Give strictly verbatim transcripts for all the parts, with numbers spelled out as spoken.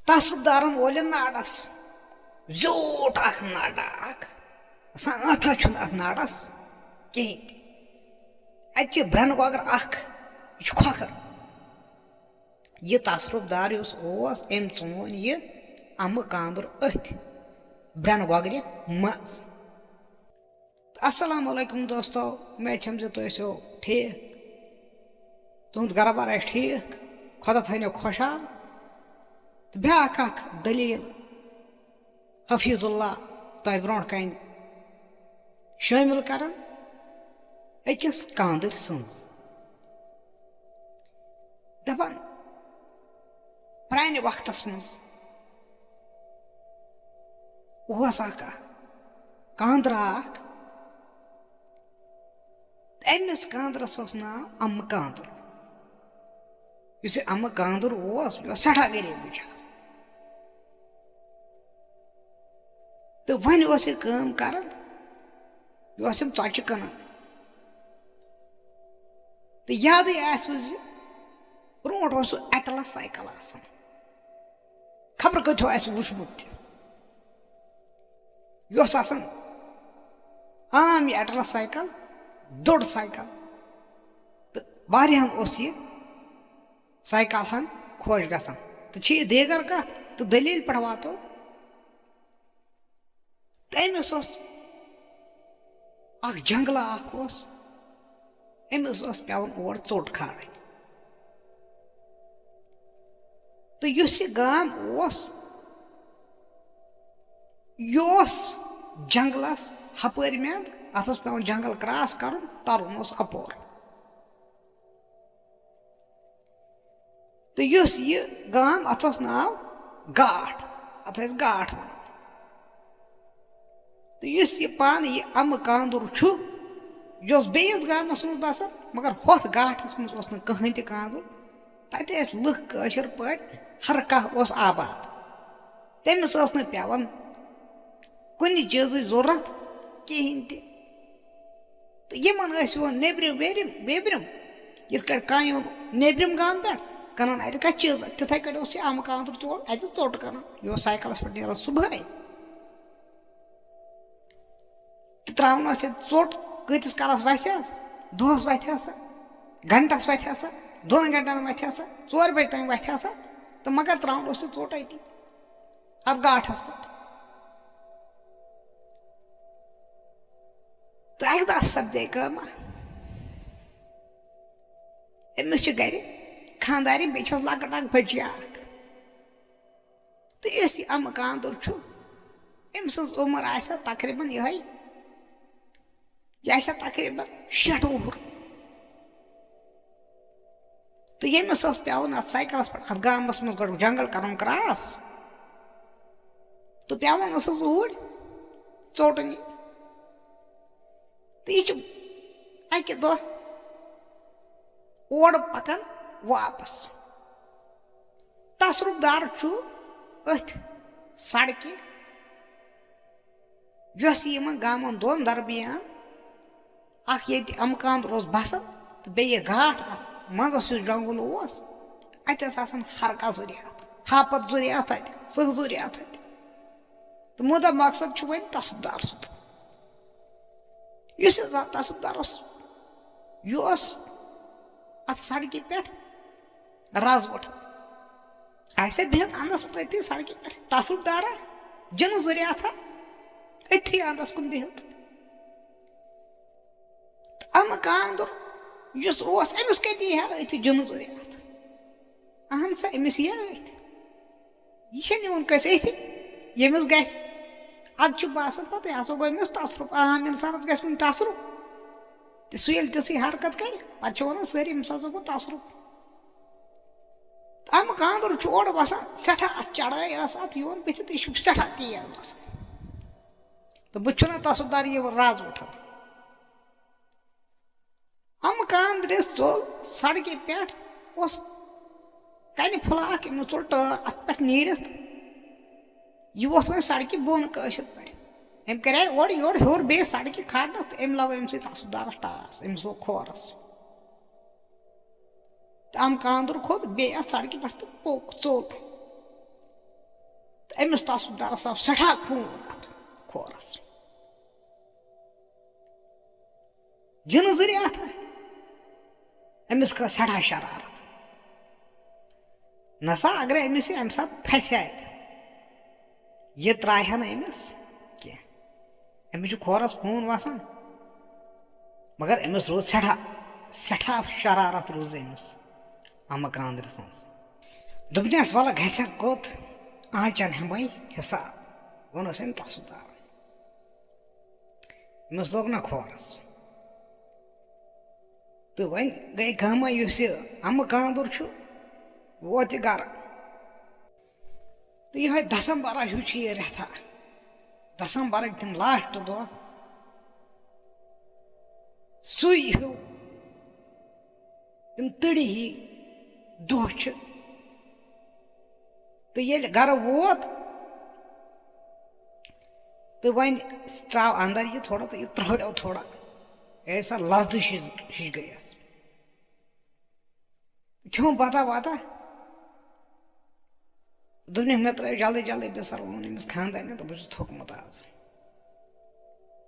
تصرف دارن اولہِ ناڈس زیوٗٹھ اکھ ناڈا اکھ، آسان اتھا چھُنہٕ اتھ ناڈس کِہیٖنۍ تہِ۔ اتہِ چھِ برٛنہٕ گۄگر اکھ، یہِ چھُ کھۄکھر۔ یہِ تصرف دار یُس اوس، أمۍ ژون یہِ امہٕ کاندُر أتھۍ برٛنہٕ گۄگرِ منٛز۔ السلام علیکم دوستو، امید چھم زِ تُہۍ ٲسِو ٹھیٖک، تُہُنٛد گرٕ بار آسہِ ٹھیٖک، خۄدا تھٲینو خۄشحال۔ تہٕ بیٛاکھ اکھ دٔلیٖل حفیظ اللہ تۄہہِ برونٛٹھ کنہِ شٲمِل کران أکِس کاندٕرۍ سٕنٛز۔ دپان، پرانہِ وقتس منٛز اوس اکھ کاندرا اکھ، أمِس کاندرس اوس ناو امہٕ کاندُر۔ یُس یہِ امہٕ کاندُر اوس، یہِ اوس سٮ۪ٹھاہ غریٖب بِچار۔ تہٕ وۄنۍ اوس یہِ کٲم کران، یہِ اوس یِم ژۄچہِ کٕنان۔ تہٕ یادٕے آسِوٕ زِ برونٛٹھ اوس سُہ اٮ۪ٹلَس سایکل آسان، خبر کۭتیو آسہِ وٕچھمُت تہِ۔ یہِ اوس آسان عام یہِ اٮ۪ٹلَس سایکل، دوٚر سایکل، تہٕ واریاہَن اوس یہِ سایکل ہن خۄش گژھان۔ تہٕ چھِ یہِ دیٖگر کَتھ تہٕ دٔلیٖل پٮ۪ٹھ واتو۔ تہٕ أمِس اوس اکھ جنگلہ اکھ اوس، أمِس اوس پٮ۪وان اور ژوٚٹ کھالٕنۍ۔ تہٕ یُس یہِ گام اوس، یہِ اوس جنگلس ہپٲرۍ مٮ۪نٛد، اتھ اوس پٮ۪وان جنگل کراس کرُن، ترُن اوس اپور۔ تہٕ یُس یہِ گام، اتھ اوس ناو گاٹھ، اتھ ٲسۍ گاٹھ ونان۔ تہٕ یُس یہِ پانہٕ یہِ امہٕ کاندُر چھُ، یہِ اوس بیٚیِس گامس منٛز بسان، مگر ہۄتھ گاٹھس منٛز اوس نہٕ کٕہٕنۍ تہِ کاندُر۔ تتہِ ٲسۍ لُکھ کٲشِر پٲٹھۍ، ہر کانٛہہ اوس آباد۔ تٔمِس ٲس نہٕ پٮ۪وان کُنہِ چیٖزٕچ ضروٗرت کِہیٖنۍ تہِ۔ تہٕ یِمن ٲسۍ یِوان نیٚبرِم ویٚبرِم، ویٚبرِم، یِتھ کٲٹھۍ کانٛہہ یُن نیٚبرِم گامہٕ پٮ۪ٹھ، کٕنان اَتہِ کانٛہہ چیٖز۔ تِتھَے کٲٹھۍ اوس یہِ امہٕ کاندُر تہِ اورٕ اَتہِ ژوٚٹ کٕنان۔ یہِ اوس سایکلس پٮ۪ٹھ نیران صُبحٲے۔ تہٕ ترٛاوان ٲسۍ اَتہِ ژوٚٹ۔ کۭتِس کالس وَسہِ ہس؟ دۄہس وَتھِ ہسا، گھنٹس وَتھِ ہسا، دۄن گھنٹن وَتھِ ہسا، ژورِ بجہِ تام وَتھِ ہسا، تہٕ مگر ترٛاوان اوس یہِ ژوٚٹ أتی، اَتھ گاٹھس پٮ۪ٹھ۔ تہٕ اَکہِ دۄہ سپدے کٲمہ، أمِس چھِ گرِ خانٛدارِنۍ، بیٚیہِ چھَس لۄکٕٹ اَکھ بٔچی اَکھ۔ تہٕ یُس یہِ اَمہٕ کاندُر چھُ، أمۍ سٕنٛز عُمر آسہِ ہا تقریٖباً یِہوٚے، یہِ آسہِ ہا تقریٖباً شیٹھ وُہُر۔ تہٕ ییٚمِس ٲس پٮ۪وان اَتھ سایکَلَس پٮ۪ٹھ اَتھ گامَس منٛز گۄڈٕ جنٛگل کَرُن کراس، تہٕ پٮ۪وان ٲسٕس اوٗرۍ ژوٚٹ نِنۍ۔ تہٕ یہِ چھِ اَکہِ دۄہ اورٕ پَکان واپَس۔ تصرُف دار چھُ أتھۍ سڑکہِ، یۄس یِمن گامن دۄن درمیان اکھ ییٚتہِ اَمہٕ کاندُر اوس بسان تہٕ بیٚیہِ یہِ گاٹھ اَتھ منٛزس یُس جنگل اوس، اَتہِ ٲس آسان ہر کانٛہہ ضروٗریات، ہاپت ضروٗریات اَتہِ، سٕہہ ضروٗریات اَتہِ۔ تہٕ مُدا مقصد چھُ وۄنۍ تصرُف دار سُنٛد۔ یُس یہِ زن تصرُف دار اوس، یہِ اوس اَتھ سڑکہِ پٮ۪ٹھ رز وۄٹھ۔ آسہِ ہا بِہِتھ اَنٛدَس کُن أتھی سڑکہِ پٮ۪ٹھ، تصرُف دارا، جِنہٕ ضروٗریاتھا، أتھی اَنٛدَس کُن بِہِتھ۔ تہٕ اَمہٕ کاندُر یُس اوس، أمِس کَتہِ یی ہا أتھی جِنہٕ ضروٗریات؟ اَہَن سا، أمِس یی ہا أتھۍ۔ یہِ چھَنہٕ یِوان کٲنٛسہِ أتھۍ، ییٚمِس گژھِ۔ اَدٕ چھُ باسان پَتہٕ یہِ ہسا گوٚو أمِس تصرُف۔ عام اِنسانَس گژھِ وُنہِ تصرُف۔ تہٕ سُہ ییٚلہِ تِژھٕے حرکت کَرِ، پَتہٕ چھِ وَنان سٲری، أمِس ہسا گوٚو تصرُف۔ اَمہٕ کاندُر چھُ اورٕ وَسان، سٮ۪ٹھاہ اَتھ چڑٲے ٲس اَتھ یِوان بٕتھِ، تہٕ یہِ چھُ سٮ۪ٹھاہ تیز وَسان۔ تہٕ بہٕ چھُنہ تصرُف دار یہِ رَز وٕٹھان۔ اَمہٕ کاندرِس ژوٚل سڑکہِ پٮ۪ٹھ، اوس کَنہِ پھُلہ اَکھ، أمِس ژوٚل ٹٲر اَتھ پٮ۪ٹھ نیٖرِتھ۔ یہِ ووٚتھ وۄنۍ سڑکہِ بۄن کٲشِر پٲٹھۍ۔ أمۍ کَرے اورٕ یورٕ ہیوٚر بیٚیہِ سڑکہِ کھارنَس تہٕ أمۍ لَوٲو أمۍ سٕے تصرُف دارَس ٹاس، أمۍ لوٚگ کھورَس۔ تہٕ اَمہٕ کاندُر کھوٚت بیٚیہِ اَتھ سڑکہِ پٮ۪ٹھ تہٕ پوٚک، ژوٚل۔ تہٕ أمِس تصوٗف دارس آو سٮ۪ٹھاہ خوٗن اَتھ کھورس۔ یِنہٕ ذٔریعہٕ اَتھ أمِس کھٔژ سٮ۪ٹھاہ شرارت۔ نسا اگرے أمِس یہِ اَمہِ ساتہٕ پھسہِ ہا اَتہِ، یہِ ترٛایہِ ہا نہٕ أمِس کینٛہہ۔ أمِس چھُ کھورس خوٗن وَسان، مگر أمِس روٗز سٮ۪ٹھاہ، سٮ۪ٹھاہ شرارت روٗز أمِس اَمہٕ کاندرِ سٕنٛز۔ دوٚپنَس، "وَلہٕ گژھِ ہا کوٚت، آنٛچَن ہٮ۪مَے حِساب"، ووٚنُس أمۍ تصوٗف دارن۔ أمِس لوٚگ نہ کھورس۔ تہٕ وۄنۍ گٔے کٲمہ، یُس یہِ اَمہٕ کاندُر چھُ، ووت یہِ گرٕ۔ تہٕ یِہوٚے دسمبرا ہیوٗ چھُ یہِ رٮ۪تھا، دسمبرٕکۍ تِم لاسٹ دۄہ، سُے ہیوٗ، تِم تٔڑِ ہی دۄہ چھِ۔ تہٕ ییٚلہِ گرٕ ووت، تہٕ وۄنۍ ژاو اندر یہِ تھوڑا تہٕ یہِ ترٛہڑیو تھوڑا، یہِ سۄ لرزش ہِش، ہِش گٔیَس۔ کھیوٚم بَتہ وَتہ۔ دوٚپنَکھ، "مےٚ ترٛٲیِو جلدی جلدی بِستَر"، ووٚن أمِس خاندارنہِ، تہٕ بہٕ چھُس تھوٚکمُت آز۔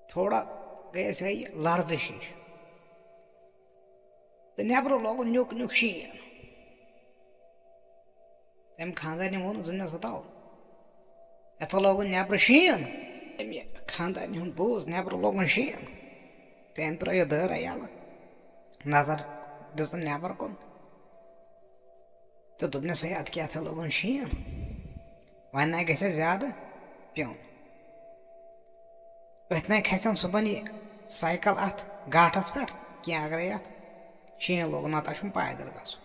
تھوڑا گٔیَس یِہوٚے لرزش ہِش۔ تہٕ نٮ۪برٕ لوگُن نیُک نیُک شیٖن۔ تٔمۍ خاندارنہِ ووٚن، "زُنہِ ستاو، یَتھ ہا لوگُن نٮ۪برٕ شیٖن۔" تٔمۍ خاندارنہِ ہُنٛد بوٗز، نٮ۪برٕ لوگُن شیٖن۔ تٔمۍ ترٛٲو یہِ دٲرا یَلہٕ، نظر دِژٕن نٮ۪بر کُن۔ تہٕ دوٚپنَس، "ہے، اَتھ کیٛاہ تھا لوگُن شیٖن؟ وۄنۍ نَے گژھِ اَسہِ زیادٕ پیوٚن۔ أتھۍ نَے کھسٮ۪م صُبحن یہِ سایکل اَتھ گاٹھَس پٮ۪ٹھ کینٛہہ، اگرَے اَتھ شیٖن لوگُن، نَتہٕ چھُم پایدٔلۍ گژھُن۔"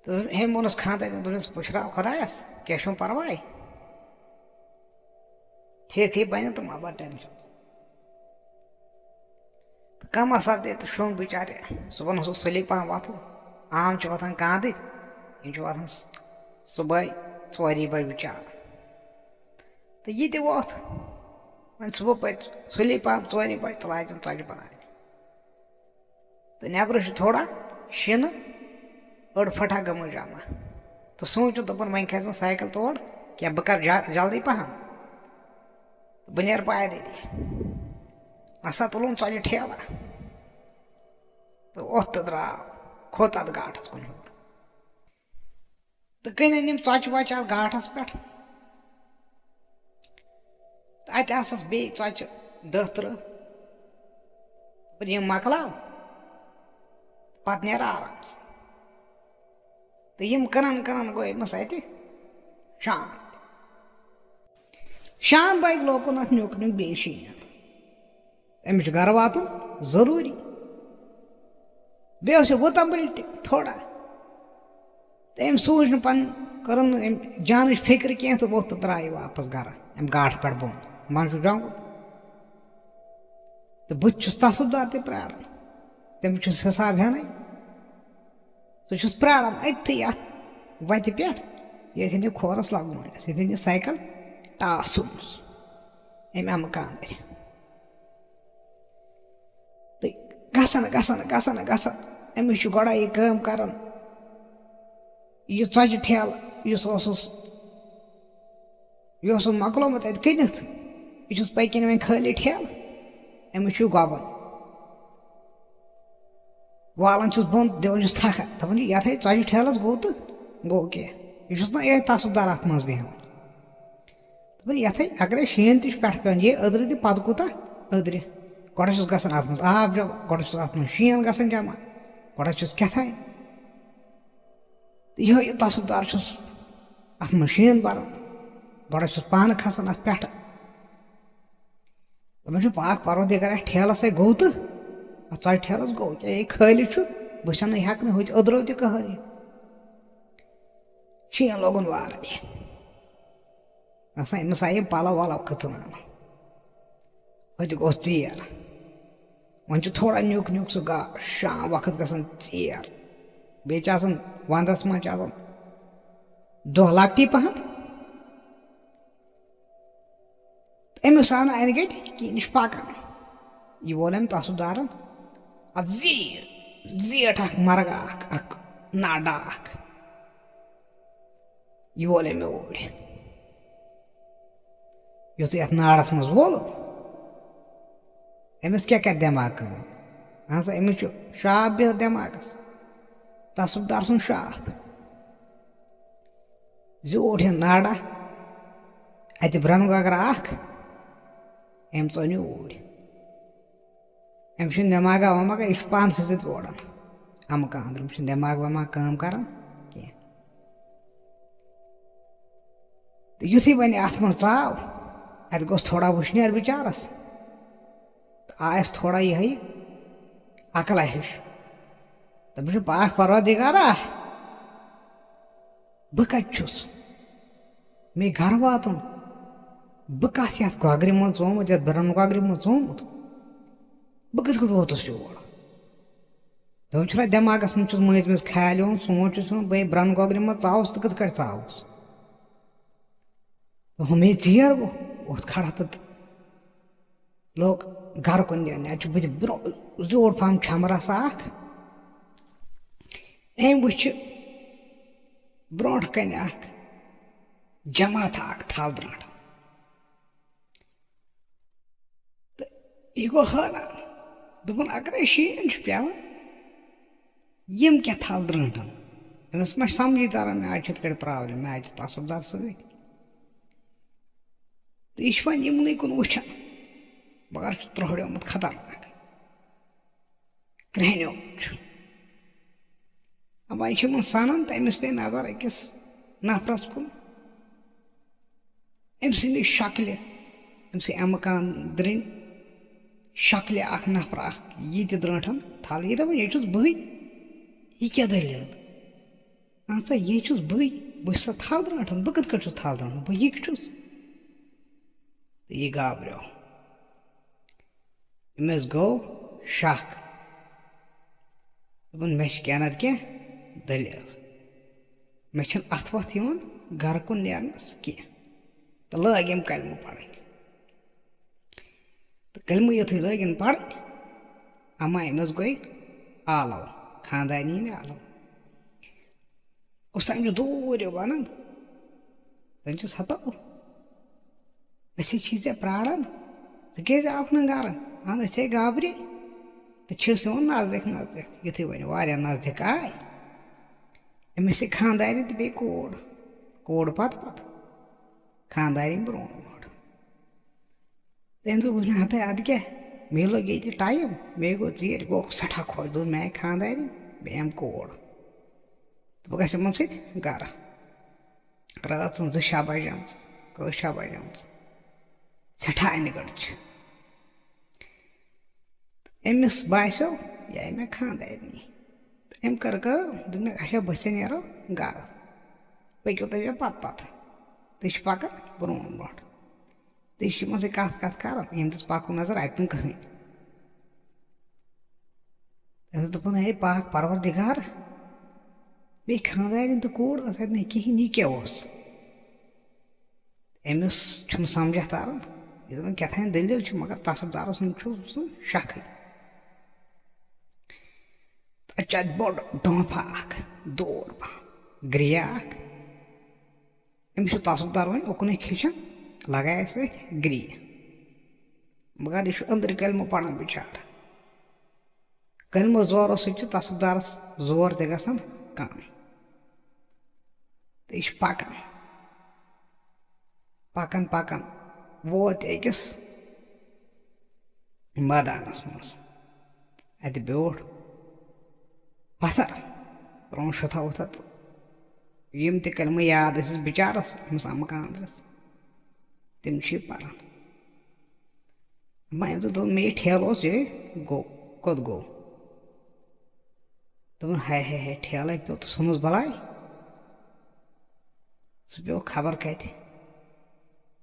تہٕ أمۍ ووٚنُس خاندارنہِ، دوٚپنَس، "پُشراو خۄدایَس، کینٛہہ چھُنہٕ پَرواے، ٹھیٖکھٕے بَنہِ تہٕ مہ بَر ٹٮ۪نشَن۔" تہٕ کَم سپدے تہٕ شوٚنٛگ بِچارِ۔ صُبحن اوسُس سُلے پَہَم وۄتھُن، عام چھِ وۄتھان کاندٕرۍ، یِم چھِ وۄتھان صُبحٲے ژورِ بَجہِ بِچارٕ۔ تہٕ یہِ تہِ ووٚتھ، وۄنۍ صُبحٲے پَتہٕ سُلے پَہَم ژورِ بَجہِ تہٕ لاجَن ژۄچہِ بَناونہِ۔ تہٕ نٮ۪برٕ چھُ تھوڑا شِنہٕ، أڑ پھٹا گٔمٕژ جمع۔ تہٕ سوٗنٛچُن، دوٚپُن، وۄنۍ کھسہِ نہٕ سایکل تور کینٛہہ، بہٕ کَرٕ جا-، جلدی پَہَم۔ تہٕ بہٕ نیرٕ پایدٔلی۔ اَسا تُلُن ژۄچہِ ٹھیلہٕ۔ تہٕ ووٚتھ تہٕ درٛاو، کھوٚت اَتھ گاٹھَس کُن ہیوٚر۔ تہٕ کٕنِن یِم ژۄچہِ وۄچہِ اَتھ گاٹھَس پٮ۪ٹھ۔ تہٕ اَتہِ آسَس بیٚیہِ ژۄچہِ دَہ تٕرٛہ۔ دوٚپُن، "یِم مۄکلاو، پَتہٕ نیرٕ آرام سان۔" تہٕ یِم کٕنان کٕنان گوٚو أمِس اَتہِ شام۔ شام بٲگۍ لوگُن اَتھ نیُک نیُک بیٚیہِ شیٖن۔ أمِس چھُ گرٕ واتُن ضروٗری۔ بیٚیہِ اوس یہِ وُتمبٕلۍ تہِ تھوڑا۔ تہٕ أمۍ سوٗنٛچ نہٕ پَنُن، کٔرٕن نہٕ أمۍ جانٕچ فِکر کینٛہہ تہٕ ووٚتھ تہٕ درٛاو یہِ واپَس گرٕ، اَمہِ گاٹہٕ پٮ۪ٹھ بۄن۔ منٛزٕ چھُ جنٛگُل۔ تہٕ بہٕ تہِ چھُس تصوٗف دار تہِ پرٛاران۔ تٔمِس چھُس حِساب ہٮ۪نَے۔ سُہ چھُس پرٛاران أتھی اَتھ وَتہِ پٮ۪ٹھ، ییٚتٮ۪ن یہِ کھورَس لَگوونَس، ییٚتٮ۪ن یہِ سایکل ٹاس ژھُنُس أمۍ اَمہٕ کاندَرِ۔ تہٕ گژھان، گژھان، گژھان، گژھان، أمِس چھُ گۄڈَے یہِ کٲم کَران، یہِ ژۄچہِ ٹھیلہٕ یُس اوسُس، یہِ اوسُم مۄکلومُت اَتہِ کٕنِتھ، یہِ چھُس پٔکِنۍ وۄنۍ خٲلی ٹھیلہٕ، أمِس چھُ گۄبُن۔ والان چھُس بۄن، دِوان چھُس تھکھا، دَپان چھُ، "یَتھ ہے ژۄچہِ ٹھیلَس گوٚو تہٕ گوٚو کیٛاہ؟ یہِ چھُس نہ یِہوٚے تصُب دار اَتھ منٛز بیٚہوان۔" دَپان، "یَتھ ہے اگرے شیٖن تہِ چھُ پٮ۪ٹھٕ پٮ۪وان، یہِ أدرٕ تہِ پَتہٕ کوٗتاہ أدرِ؟ گۄڈٕ چھُس گژھان اَتھ منٛز آب جمع، گۄڈٕ چھُس اَتھ منٛز شیٖن گژھان جمع، گۄڈٕ چھُس کیٛاہ تام۔" تہٕ یِہوٚے یہِ تصُب دار چھُس اَتھ منٛز شیٖن بَران، گۄڈٕ چھُس پانہٕ کھسان اَتھ پٮ۪ٹھٕ۔ دَپان چھُ، "پاک پروردگار، اَتھ ٹھیلَس ہے گوٚو تہٕ، اَتھ ژۄچہِ ٹھیلَس گوٚو، کیٛاہ یہِ خٲلی چھُ، بہٕ چھَس نہٕ ہٮ۪کہٕ نہٕ ہُتہِ أدرو تہِ کٕہٕنۍ۔" شیٖن لوگُن وارَے۔ آسان أمِس آیہِ یِم پَلَو وَلَو کٕژٕنان۔ ہُتہِ گوٚو ژیر۔ وۄنۍ چھُ تھوڑا نیُک نیُک سُہ گا-، شام وقت گژھان ژیر۔ بیٚیہِ چھِ آسان وَندَس منٛز چھِ آسان دۄہ لۄکٹی پَہَم۔ أمِس آو نہٕ اَنہِ گَٹہِ کِہیٖنۍ، یہِ چھُ پَکان۔ یہِ وول أمۍ تصُب دارَن، اَتھ زیٖٹھ، زیٖٹھ اَکھ مَرگا اَکھ، اَکھ ناڈا اَکھ۔ یہِ وول أمۍ اوٗرۍ۔ یُتھُے اَتھ نارَس منٛز وول، أمِس کیٛاہ کَرِ دٮ۪ماغ کٲم؟ اَہن سا، أمِس چھُ شاپ بِہِتھ دٮ۪ماغَس، تصوٗب دار سُنٛد شاپ۔ زیوٗٹھ یہِ نارا، اَتہِ برٛنہٕ گۄگرا اَکھ، أمۍ ژوٚن یہِ اوٗرۍ۔ أمِس چھُنہٕ دٮ۪ماغا وٮ۪ماغا، یہِ چھُ پانسٕے سۭتۍ ووڑان۔ اَمہٕ کانٛدرٕ، أمِس چھُنہٕ دٮ۪ماغ وٮ۪ماغ کٲم کَران کینٛہہ۔ تہٕ یُتھُے وۄنۍ اَتھ منٛز ژاو، اَتہِ گوٚژھ تھوڑا وٕشنیر بِچارَس۔ تہٕ آیَس تھوڑا یِہوٚے عقلہ ہِش۔ دوٚپُن چھُ، پاک پروردِگارا، بہٕ کَتہِ چھُس؟ مےٚ گَرٕ واتُن۔ بہٕ کَتھ یَتھ گۄگرِ منٛز ژومُت، یَتھ برٛنہٕ گۄگرِ منٛز ژومُت؟ بہٕ کِتھ کٔنۍ ووتُس یور؟ دوٚپُن چھُنہ دٮ۪ماغَس منٛز چھُس مٔنٛزۍ مٔنٛزۍ خیال یِوان، سونٛچ چھُس یِوان، بہٕ ہے برٛنہٕ گۄگرِ منٛز ژاوُس تہٕ کِتھ کٔنۍ ژاوُس؟ ہُمے ژیر گوٚو، ووٚتھ کھڑا تہٕ لوٚگ گَرٕ کُن نیرنہِ۔ اَتہِ چھُ بٕتھِ برٛو-، زیوٗٹھ پَہَم چھَمہٕ رَسا اَکھ۔ أمۍ وٕچھِ برٛونٛٹھ کَنہِ اَکھ جماعتھا اَکھ تھل درٛانٛٹھ۔ تہٕ یہِ گوٚو حٲران۔ دوٚپُن، اَگرَے شیٖن چھُ پٮ۪وان، یِم کیٛاہ تھل درٛٲنٛٹھَن؟ أمِس ما چھِ سَمجھی تَران، مےٚ آز چھِ یِتھ کٲٹھۍ problem، مےٚ آز چھِ تصوٗب دار سۭتۍ۔ تہٕ یہِ چھُ وۄنۍ یِمنٕے کُن وٕچھان، مگر چھُ ترٛوہڑیومُت خطرناک، کرٛہنیومُت چھُ۔ اَما یہِ چھُ یِمَن سَنان تہٕ أمِس پیٚیہِ نظر أکِس نفرَس کُن۔ أمۍ سٕنٛدِ شکلہِ، أمۍ سٕنٛدِ اَمہٕ کانٛدرٕنۍ شکلہِ اَکھ نفر اَکھ، یہِ تہِ درٛٲنٛٹھَن تھل، یہِ دَپان، یے چھُس بٕے، یہِ کیٛاہ دٔلیٖل؟ اَہن سا، یے چھُس بٕے، بہٕ چھُسا تھل درٛانٛٹھَن، بہٕ کِتھ کٲٹھۍ چھُس تھل درٛانٛٹھَن، بہٕ یہِ کیٛاہ چھُس؟ تہٕ یہِ گابریو۔ أمِس گوٚو شک۔ دوٚپُن، مےٚ چھِ کینٛہہ نَتہٕ کینٛہہ دٔلیٖل۔ مےٚ چھَنہٕ اَتھٕ وَتھ یِوان گَرٕ کُن نیرنَس کینٛہہ۔ تہٕ لٲگۍ أمۍ کلمہٕ پَرٕنۍ۔ تہٕ کلمہٕ یُتھُے لٲگِن پَرٕنۍ، اَما أمِس گوٚو آلو، خانٛدارنہِ آلو۔ کُس تام چھُ دوٗرِ وَنان، تٔمۍ چھُس ہَتو، أسۍ ہے چھِ ژےٚ پرٛاران، ژٕ کیٛازِ آوُکھ نہٕ گَرٕ؟ اَہَن، أسۍ ہے گابرے۔ تہٕ چھِس یِوان نزدیٖک نزدیٖک، یُتھُے وۄنۍ واریاہ نزدیٖک آے، أمِس چھِ خانٛدارِنۍ تہٕ بیٚیہِ کوٗر، کوٗر پَتہٕ پَتہٕ، خانٛدارِنۍ برونٛٹھ برونٛٹھ۔ تٔمۍ دوٚپ، دوٚپُن، ہَتَے، اَدٕ کیٛاہ، مےٚ لوٚگ ییٚتہِ ٹایم، مےٚ گوٚو ژیر، یہِ گوٚو سٮ۪ٹھاہ خۄش، دوٚپُن، مےٚ آیہِ خانٛدارِنۍ، بیٚیہِ أمۍ کوٗر۔ تہٕ بہٕ گژھٕ یِمَن سۭتۍ گَرٕ۔ رٲژ ہٕنٛز زٕ شےٚ بَجیمژٕ، کٔژ شےٚ بَجیمژٕ، سٮ۪ٹھاہ اَنہِ گٔٹ چھِ۔ أمِس باسیو، یہِ آیہِ مےٚ خانٛدارنی۔ تہٕ أمۍ کٔر کٲم، دوٚپُن، اچھا، بہٕ ژےٚ نیرو گَرٕ، پٔکِو تُہۍ مےٚ پَتہٕ پَتہٕ۔ تہٕ یہِ چھِ پَکان برونٛٹھ برونٛٹھ۔ تہٕ یہِ چھِ یِمَن سۭتۍ کَتھ کَتھ کَران، أمۍ دِژ پَکُن نظر، اَتہِ نہٕ کٕہٕنۍ۔ تٔمۍ دوٚپُن، ہے پاک پروردگار، بیٚیہِ خانٛدارِنۍ تہٕ کوٗر ٲس اَتہِ نہٕ کِہیٖنۍ، یہِ کیٛاہ اوس؟ أمِس چھُنہٕ سَمجھا تَران، یہِ دَپان کیٛاہ تام دٔلیٖل چھِ، مگر تصوٗب دارَس منٛز چھُ سُہ شَکھٕے۔ تَتہِ چھُ اَتہِ بوٚڑ ڈونٛپھا اَکھ، دوٗر پَہَم، گرٛیٚیہ اَکھ۔ أمِس چھُ تصوٗب دار وۄنۍ اُکنُے کھِچان، لگایس أتھۍ گرٛیٚیہِ۔ مگر یہِ چھُ أنٛدرٕ کلمہٕ پران بِچارٕ۔ کلمہٕ زورو سۭتۍ چھُ تصوٗب دارس زور تہِ گژھان کم۔ تہٕ یہِ چھُ پکان، پکان، پکان ووت أکِس مٲدانس منٛز۔ اَتہِ بیوٗٹھ پتھر، ترٛووُن شُتھا وُتھا تہٕ یِم تہِ کلمہٕ یاد ٲسِس بِچارس، أمِس اَمہٕ کاندرس، تِم چھِ یہِ پران۔ وۄنۍ تہٕ دوٚپ مےٚ، یہِ ٹھیلہٕ اوس یِہوٚے، گوٚو، کوٚت گوٚو؟ دوٚپُن، ہاے ہاے ہاے، ٹھیلَے پیوٚو تہٕ ژھُنُس بَلاے۔ سُہ پیوٚو خبر کَتہِ۔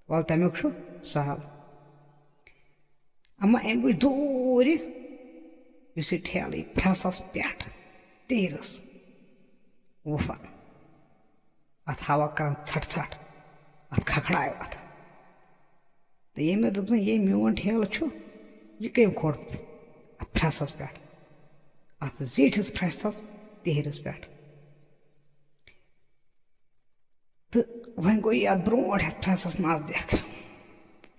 وَلہٕ تَمیُک چھُ سہل۔ اَما أمۍ وٕچھ دوٗرِ، یُس یہِ ٹھیلہٕ یہِ پھرٛسَس پٮ۪ٹھ تیٖرَس وُپھان۔ اَتھ ہوا کَران ژھَٹھ ژھَٹھ، اَتھ کھکھڑایو اَتھ۔ تہٕ ییٚمۍ دوٚپ زَن، یے میون ٹھیلہٕ چھُ، یہِ کٔمۍ کھوٚٹ اَتھ پھرٛسَس پٮ۪ٹھ، اَتھ زیٖٹھِس پھرٛسَس تیٖرِس پٮ۪ٹھ؟ تہٕ وۄنۍ گوٚو یَتھ برونٛٹھ یَتھ پرٛنٛسَس نزدیٖک۔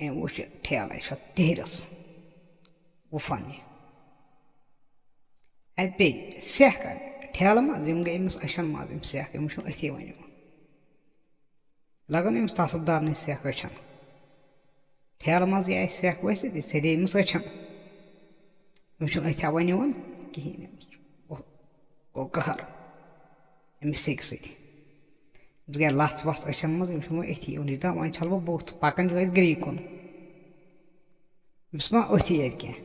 أمۍ وٕچھ یہِ ٹھیلَے چھُ تِہرِس وُفَن یہِ۔ اَتہِ پیٚیہِ سٮ۪کھ اَتہِ ٹھیلہٕ منٛز، یِم گٔے أمِس أچھَن منٛز، یِم سٮ۪کھ، أمِس چھُنہٕ أتھی وۄنۍ یِوان۔ لَگان أمِس تصرُف دارنٕے سٮ۪کھ أچھَن۔ ٹھیلہٕ منٛزٕے آسہِ سٮ۪کھ ؤسِتھ، یہِ سیٚدے أمِس أچھَن۔ أمِس چھُنہٕ أتھِ وۄنۍ یِوان کِہیٖنۍ۔ أمِس چھُ، اوہ، گوٚو قہر أمِس سیٚکہِ سۭتۍ۔ أمِس گٔے لَژھ وَژھ أچھَن منٛز، أمِس چھُنہٕ وۄنۍ أتھی یِوان۔ یہِ چھُ دَپان، وۄنۍ چھَلہٕ بہٕ بُتھ، پَکان چھُ أتھۍ گرٛی کُن۔ أمِس ما أتھی اَتہِ کینٛہہ؟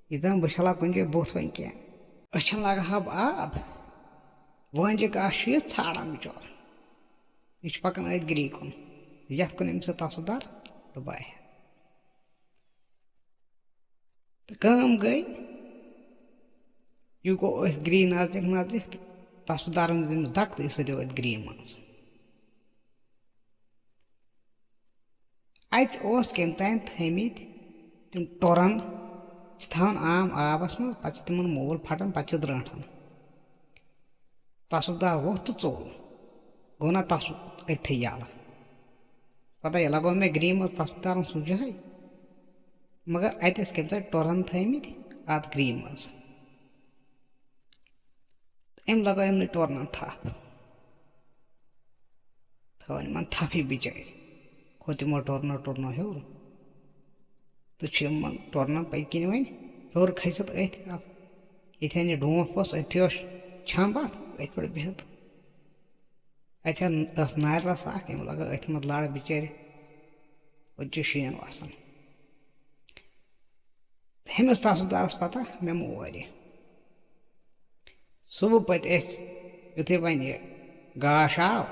یہِ دَپان، بہٕ چھَلہٕ ہا کُنہِ جایہِ بُتھ وۄنۍ کینٛہہ۔ أچھَن لَگہٕ ہا بہٕ آب۔ وٲنجہِ گاسہٕ چھُ یہِ ژھانٛڈان بِچور۔ یہِ چھُ پَکان أتھۍ گرٛی کُن، یَتھ کُن أمِس یہِ تصرُف دار ڈُبایہِ۔ تہٕ کٲم گٔے، یہِ گوٚو أتھۍ گرٛی نزدیٖک نزدیٖک، تہٕ تصرُف دارَن دِژ أمِس دَکہٕ تہٕ یہِ سیٚدیو أتھۍ گرٛی منٛز۔ اَتہِ اوس کٔمۍ تام تھٲومٕتۍ تِم ٹۄرَن، چھِ تھاوان عام آبَس منٛز، پَتہٕ چھِ تِمَن موٗل پھَٹان، پَتہٕ چھِ درٛٲنٛٹھَن۔ تصرُف دار ووٚتھ تہٕ ژوٚل، گوٚو نہ تصرُف أتھی یَلہٕ۔ پَتہٕ یہِ لَگوو مےٚ گرٛی منٛز تصرُف دارَن سُہ جاے، مگر اَتہِ ٲسۍ کٔمۍ تام ٹۄرَن تھٲومٕتۍ اَتھ گرٛی منٛز۔ أمۍ لَگٲو یِمنٕے ٹورنَن تھَپھ۔ تھٲوٕن یِمَن تھَپھٕے بِچٲرۍ۔ کھوٚت یِمو ٹورنو ٹورنو ہیوٚر۔ تہٕ چھُ یِمَن ٹورنَن پٔتۍ کِنۍ وۄنۍ ہیوٚر کھٔسِتھ أتھۍ اَتھ، ییٚتھٮ۪ن یہِ ڈوٗنٛٹھ اوس، أتھی اوس چھَمب اَتھ، أتھۍ پٮ۪ٹھ بِہِتھ۔ اَتھٮ۪ن ٲس نارِ رَژھ اَکھ، یِم لَگٲو أتھۍ منٛز لَڑ بِچٲرۍ۔ اوٚت چھُ شیٖن وَسان۔ ہُمِس تصرُف دارَس پَتہ، مےٚ مور یہِ۔ صُبحہٕ پٔتۍ أسۍ، یُتھُے وۄنۍ یہِ گاش آو،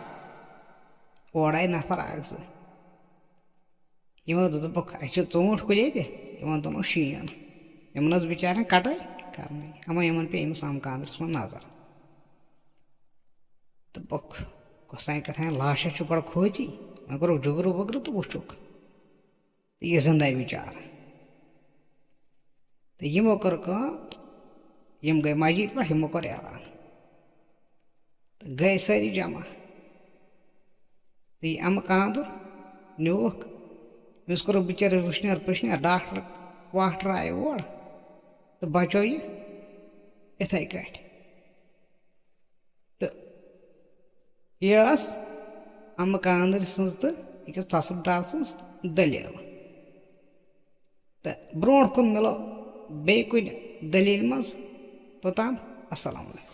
اورٕ آیہِ نفر اَکھ زٕ۔ یِمو دوٚپ، دوٚپُکھ، اَسہِ چھِ ژوٗنٛٹھۍ کُلۍ ییٚتہِ، یِمَن دۄن اوس شیٖن۔ یِمَن ٲس بِچارٮ۪ن کَٹٲے کَرنٕے، اَما یِمَن پیٚیہِ أمِس اَمہٕ کاندرِس منٛز نظر۔ دوٚپُکھ، کۄس تام کیٛاہ تام لاشا چھُ بَڑٕ کھوژی، وۄنۍ کوٚرُکھ جُگرٕ وُگرٕ تہٕ وٕچھُکھ۔ تہٕ یہِ زِندَے بِچار۔ تہٕ یِمو کٔر کٲم، یِم گٔے مسجد پٮ۪ٹھ، یِمو کوٚر اعلان۔ تہٕ گٔے سٲری جمع۔ تہٕ یہِ اَمہٕ کاندُر نیوٗکھ، أمِس کوٚرُکھ بِچٲرِس وٕشنیر پٕشنیر، ڈاکٹر واکٹر آیہِ اور تہٕ بچو یہِ یِتھَے کٲٹھۍ۔ تہٕ یہِ ٲس اَمہٕ کاندٕرۍ سٕنٛز تہٕ أکِس تصرُف دار سٕنٛز دٔلیٖل۔ تہٕ برونٛٹھ کُن مِلو بیٚیہِ کُنہِ دٔلیٖلہِ منٛز۔ توٚتام السلام علیکم۔